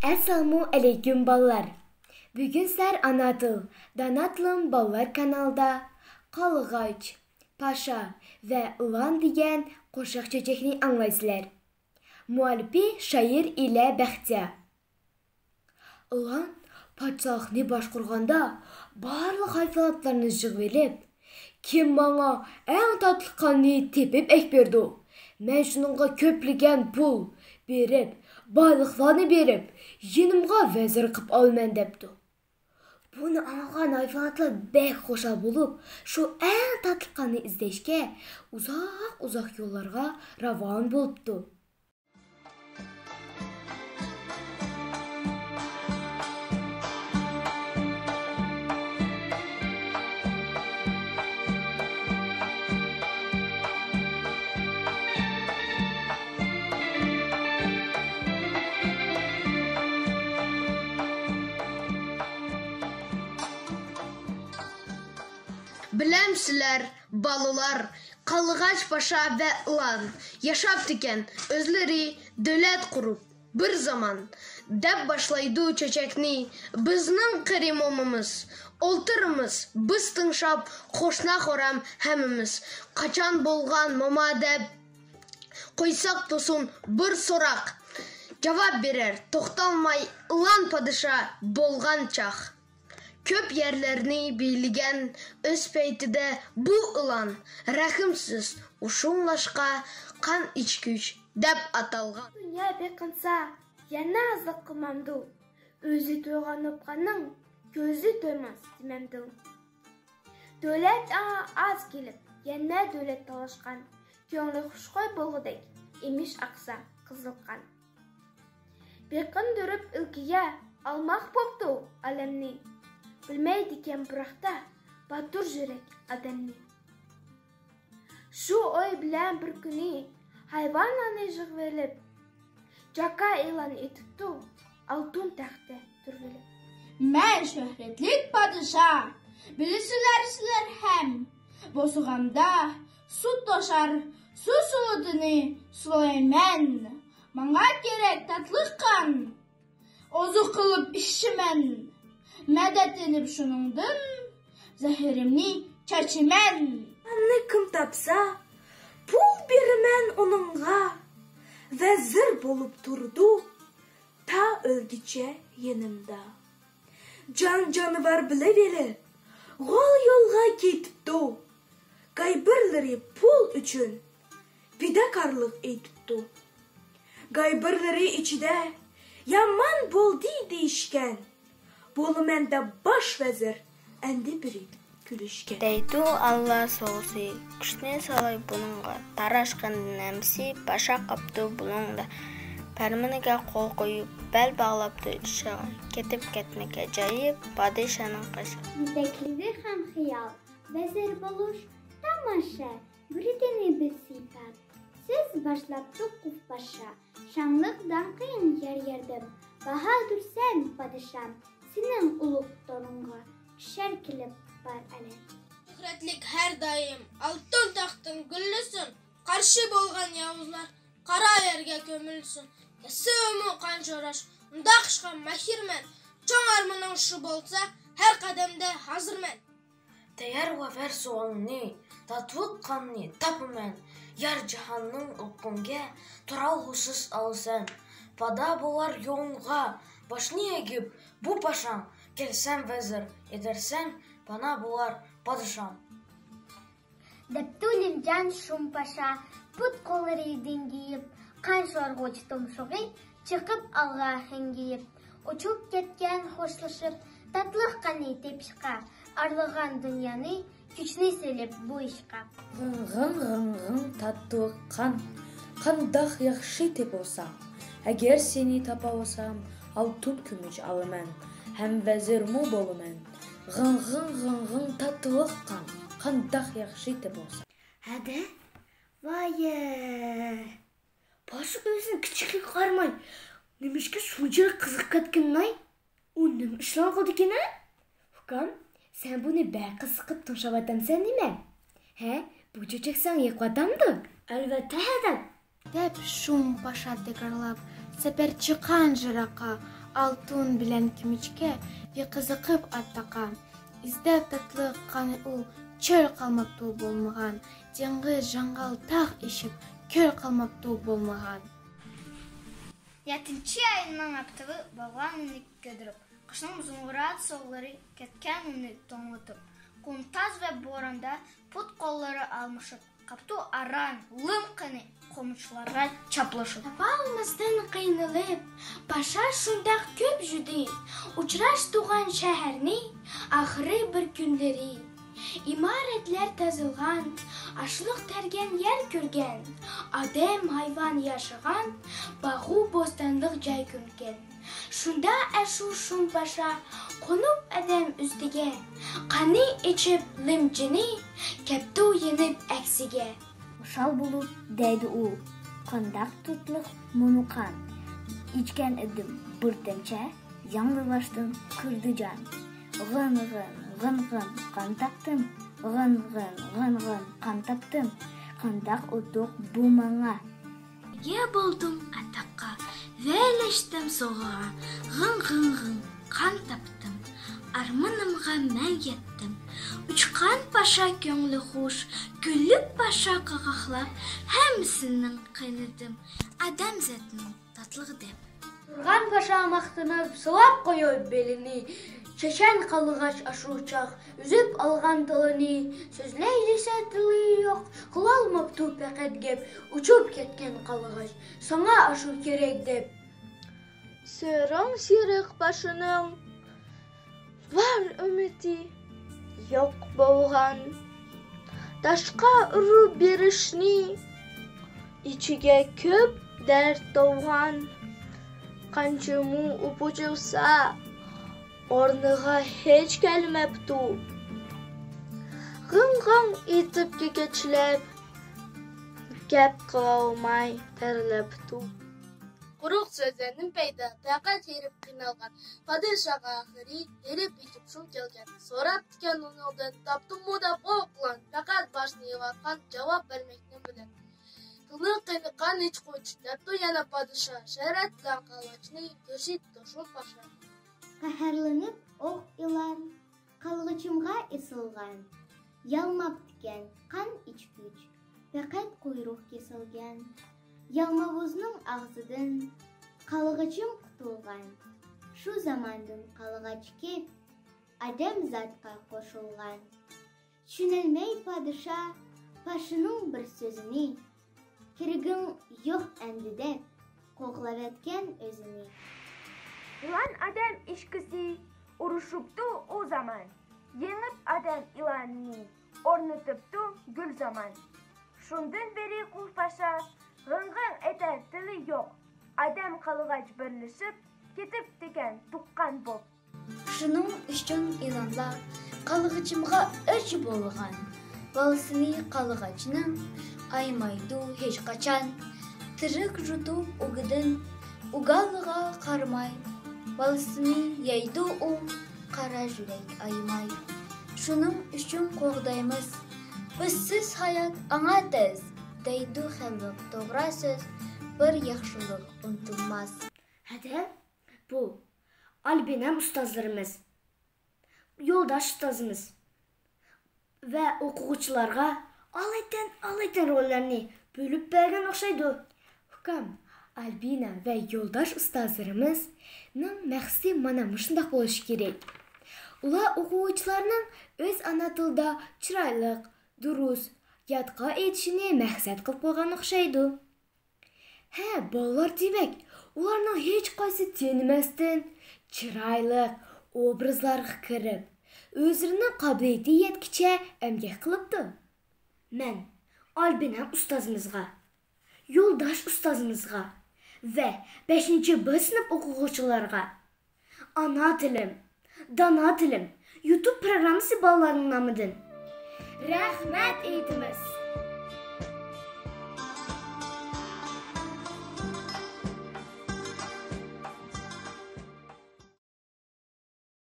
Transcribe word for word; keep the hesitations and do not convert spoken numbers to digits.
ئەسسالامۇ ئەلەيكۇم بالىلار. بۈگۈن سىلەر ئانا تىل، دانا تىلىم بالىلار كانالىدا قالغاچ، پاشا ۋە ئىلان دېگەن قوشاق چۆچەكنى ئاڭلايسىلەر. مۇئەللىپى شائىر ئىلە بەختىيار. ئىلان پادىشاھلىقنى باشقۇرغاندا بارلىق ھايۋاناتلارنى يىغىۋېلىپ، كىم ماڭا ئەڭ تاتلىق قاننى تېپىپ ئەكىپ بېرىدۇ، مەن شۇنىڭغا كۆپلىگەن پۇل بېرىپ، بايلىقلارنى بېرىپ، يېنىمغا ۋەزىر قىلىپ ئالىمەن دەپتۇ. بۇنى ئاڭلىغان ھايۋاناتلار بەك خۇشال بولۇپ، شۇ ئەڭ تاتلىق قاننى ئىزدەشكە ئۇزاق-ئۇزاق يوللارغا راۋان بولۇپتۇ. بىلەمسىلەر، بالىلار، قالغاچ پاشا ۋە ئىلان ياشاپتىكەن ئۆزلىرى دۆلەت قۇرۇپ بىر زامان، دەپ باشلايدۇ چۆچەكنى بىزنىڭ قېرى مومىمىز. ئولتۇرىمىز بىز تىڭشاپ قوشنا خورام ھەممىمىز. قاچان بولغان موما دەپ قويساق توسۇن بىر سوراق، جاۋاب بېرەر توختالماي ئىلان پادىشا بولغان چاغ. كۆپ يەرلەرنى بىلىگەن ئۆز پەيتىدە بۇ ئىلان، رەھىمسىز ئۇششۇقلاشقا قان ئىچكۈچ دەپ ئاتالغان. دۇنيا بېقىنسا يەنە ئازلىق قىلمامدۇ؟ ئۆزى تويغان نوپقاننىڭ كۆزى تويماس دېمەمدۇ؟ دۆلەت ئاڭا ئاز كېلىپ يەنە دۆلەت تالاشقان، كۆڭلى خۇشخۇي بولغۇدەك ئېمىش ئاقسا قىزىل قان. بېقىندۇرۇپ ئىلكىگە ئالماق بوپتۇ ئالەمنى، بىلمەيدىكەن بىراقتا باتۇر يۈرەك ئادەمنى. شۇ ئوي بىلەن بىر كۈنى ھايۋانلارنى يىغىۋېلىپ، جاكا ئېلان ئېتىپتۇ ئالتۇن تەختتە تۇرۇۋېلىپ. مەن شۆھرەتلىك پادىشاھ، بىلىسىلەر سىلەر ھەم، بوسۇغامدا سۇ توشار، سۇ سۇلىدىنى سۇلايمەن. ماڭا كېرەك تاتلىق قان، ئوزۇق قىلىپ ئىچىمەن. مەدەت ئېلىپ شۇنىڭدىن، زەھىرىمنى چاچىمەن. قاننى كىم تاپسا، پۇل بېرىمەن ئۇنىڭغا. ۋەزىر بولۇپ تۇرىدۇ تا ئۆلگۈچە يېنىمدا. جان-جانىۋار بىلىۋېلىپ، غول يولغا كېتىپتۇ. گاي بىرلىرى پۇل ئۈچۈن پىداكارلىق ئېيتىپتۇ. گاي بىرلىرى ئىچىدە يامان بولدى دېيىشكەن. بولىمەن دەپ باش ۋەزىر ئەندى بىرى كۈلۈشكەن. دەيدۇ ئاللا سوۋغىسى، كۈچنى سالاي بۇنىڭغا. تاراشقان نەمسى پاشا قاپتۇ بۇنىڭدا. پەرمىنىگە قول قويۇپ، بەل باغلاپتۇ ئىشىغا. كېتىپ كەتمەك ئەجايىپ پادىشانىڭ قېشىغا. يېتەكلىدى خام خىيال، ۋەزىر بولۇش تاماشا. بىردىنى بىر سىپەت، سىز باشلاپتۇ قۇف پاشا. شانلىق داڭقىڭ يار ياردەم، باھادۇرسەن پادىشام. سېنىڭ ئۇلۇغ تونۇڭغا چۈشەر كېلىپ بار ئەلەم. شۆھرەتلىك ھەر دائىم ئالتۇن تەختىڭ گۈللىسۇن. قارشى بولغان ياۋۇزلار قارا يەرگە كۆمۈلسۇن. كەسىپمۇ قان شوراش، ئۇنداق ئىشقا ماھىرمەن. چوڭ ئارمىنىڭ شۇ بولسا، ھەر قەدەمدە ھازىرمەن. تەييار ۋە بەر سوئالنى، تاتلىق قاننى تاپىمەن. يار جاھاننىڭ ئۆكۈنگە تۇرالغۇسىز ئالىسەن. پادا بولار يولۇڭغا باشنى ئېگىپ بۇ پاشاڭ، كەلسەم ۋەزىر ئېتەرسەن پانا بولار پادىشاڭ. دەپتۇ لىمجان شۇم پاشا، پۇت-قوللىرى دىڭگىيىپ، قان شورىغۇچ تۇمشۇقى چىقىپ ئالغا خىڭگىيىپ. ئۇچۇپ كەتكەن خوشلىشىپ، تاتلىق قاننى تېپىشقا، ئارىلىغان دۇنيانى كۈچنى سېلىپ بۇ ئىشقا. غىڭ، غىڭ، غىڭ، غىڭ، تاتلىق قان، قانداق ياخشى تېپىلسا. ئەگەر سېنى تاپاۋالسام، ئالتۇن كۈمۈش ئالىمەن، ھەم ۋەزىرمۇ بولىمەن. غىڭ، غىڭ، غىڭ، غىڭ، تاتلىق قان، قانداق ياخشى تېپىلسا. ھەدە؟ ۋايە! پاشا ئۆزىنىڭ كىچىكلىكىگە قارىماي، نېمىشقا شۇنچىلىك قىزىقىپ كەتكىنىناي؟ ئۇ نېمە ئىشلارنى قىلىدىكىن ھە؟ ئۇكام، سەن بۇنى بەك قىزىقىپ تىڭشاۋاتامسەن نېمە؟ ھە؟ بۇ چۆچەك ساڭا يېقىۋاتامدۇ؟ ئەلۋەتتە ھەدەم. دەپ شۇم پاشا تەكرارلاپ، سەپەر چىققان يىراققا، ئالتۇن بىلەن كۈمۈشكە قىزىقىپ ئاتاققان، ئىزدەپ تاتلىق قانى ئۇ، چۆل قالماپتۇ بولمىغان، جىڭغىز جاڭغال تاغ ئېشىپ، كۆل قالماپتۇ بولمىغان. يەتتىنچى ئاينىڭ ئاپتىپى بولغان ئۇنى كۆيدۈرۈپ، قىشنىڭ زۇمرەت سۇلىرى كەتكەن ئۇنى توڭلىتىپ، قۇم تاز ۋە بوراندا پۇت-قوللىرى ئالمىشىپ، قاپتۇ ئاران، لىم قېنى قومۇچلارغا چاپلىشىپ. تاپالماستىن قىينىلىپ، پاشا شۇنداق كۆپ يۈردى، ئۇچراشتۇرغان شەھەرنى ئاخىرى بىر كۈنلىرى. ئىمارەتلەر تازىلغان، ئاشلىق تەرگەن يەر كۆرگەن، ئادەم، ھايۋان ياشىغان، باغۇ بوستانلىق جاي كۆرگەن. شۇندا ئەشۇ شۇم پاشا قونۇپ ئادەم ئۈستىگە، قانى ئېچىپ لىمجىنى، كەپتۇ يېنىپ ئەكسىگە. خۇشال بولۇپ دەيدۇ ئۇ، قانداق تاتلىق مۇنۇ قان، ئىچكەن ئىدىم بىر تەمچە، ياڭلىۋاشتىن كىردى جان. غىن، غىن، غىن، غىن، قان تاپتىم، غىن، غىن، غىن، غىن، قان تاپتىم، قانداق ئۇتۇق بۇ ماڭا. ئىگە بولدۇم ئاتاققا ۋە ئېرىشتىم سوغىغا، غىڭ، غىڭ، غىڭ، قان تاپتىم، ئارمىنىمغا مەن يەتتىم. ئۇچقان پاشا كۆڭلى خۇش، كۈلۈپ پاشا قاقاقلاپ، ھەممىسىنىڭ قېنىدىم، ئادەمزاتنىڭ تاتلىقى دەپ. تۇرغان پاشا ماختىنىپ سىلاپ قويۇپ بېلىنى، چېچەن قالغاچ ئاشۇ چاغ ئۈزۈپ ئالغان تىلىنى، سۆزلەي دېسە تىلى يوق، قىلالماپتۇ پەقەت گەپ، ئۇچۇپ كەتكەن قالغاچ، ساڭا ئاشۇ كېرەك دەپ. سۆرۈڭ سېرىق پاشىنىڭ بار ئۈمىدى يوق بولغان، تاشقا ئۇرۇپ بېرىشنى ئىچىگە كۆپ دەرد تولغان، قانچىمۇ ئۇپۇچۇلسا ئورنىغا ھېچ كەلمەپتۇ. غىڭ-غىڭ ئېتىپ كېكەچلەپ، گەپ قىلالماي تەرلەپتۇ. قۇرۇق سۆزلەردىن پەيدا، پەقەت ھېرىپ قىينالغان. پادىشاھ ئاخىرى ھېرىپ ئېچىپ شۇم كەلگەن. سوراپتىكەن ئۇنىڭدىن، تاپتىممۇ دەپ ئوقلان، پەقەت باشنى ئېۋاتقان، جاۋاب بەرمەكنى بىلەن. تىلنىڭ قېنى قان ئىچقۇچ، دەپتۇ يەنە پادىشاھ، شەرەت بىلەن قالغاچنى كۆرسىتىپتۇ شۇم پاشا. قەھەرلىنىپ ئوق ئىلان، قالغىچىمغا ئېسىلغان، يالماپتىكەن قان ئىچكۈچ، پەقەت قۇيرۇق كېسىلگەن. يالماۋۇزنىڭ ئاغزىدىن قالغىچىم قۇتۇلغان. شۇ زاماندىن قالغاچ كېپ، ئادەمزاتقا قوشۇلغان. چۈشىنەلمەي پادىشاھ پاشىنىڭ بىر سۆزىنى، كىرگۈڭ يوق ئەمدى دەپ قوغلاۋەتكەن ئۆزىنى. ئىلان ئادەم ئىچكۈسى ئۇرۇشۇپتۇ ئۇ زامان، يېڭىپ ئادەم ئىلانىنى ئورنىتىپتۇ گۈل زامان. شۇندىن بېرى قۇل پاشا غىڭ-غىڭ ئېتەر تىلى يوق، ئادەم قالغاچ بىرلىشىپ كېتىپتىكەن تۇغقان بوپ. شۇنىڭ ئۈچۈن ئىلانلار قالغىچىمغا ئۆچ بولغان. بالىسىنى قالغاچنىڭ ئايىمايدۇ ھېچقاچان. تىرىك يۇتۇپ ئۇگىدىن ئۇگالىغا قارىماي، بالىسىنى يەيدۇ ئۇ قارا يۈرەك ئايىماي. شۇنىڭ ئۈچۈن قوغدايمىز بىز سىز ھايات ئاڭا تەز، دەيدۇ خەلق توغرا سۆز، بىر ياخشىلىق ئۇنتۇلماس. ھەدە بۇ ئالبىنەم ئۇستازلىرىمىز، يولداش ئۇستازىمىز ۋە ئوقۇغۇچىلارغا ئالايىتەن، ئالايىتەن روللارنى بۆلۈپ بەرگەن ئوخشايدۇ. ئۇكام، ئالبىنا ۋە يولداش ئۇستازلىرىمىزنىڭ مەقسىتى مانا مۇشۇنداق بولۇشى كېرەك. ئۇلار ئوقۇغۇچىلارنىڭ ئۆز ئانا تىلىدا چىرايلىق، دۇرۇس، يادقا ئېيتىشىنى مەقسەت قىلىپ قويغان ئوخشايدۇ. ھە، بالىلار دېمەك، ئۇلارنىڭ ھېچقايسى تېنىمەستىن، چىرايلىق ئوبرازلارغا كىرىپ، ئۆزلىرىنىڭ قابىلىيىتى يەتكىچە ئەمگەك قىلىپتۇ. مەن ئالبىنەم ئۇستازىمىزغا، يولداش ئۇستازىمىزغا ۋە بەشىنچى ب سىنىپ ئوقۇغۇچىلارغا ئانا تىلىم، دانا تىلىم يۇتۇب پروگراممىسى بالىلارنىڭ نامىدىن رەھمەت ئېيتىمىز.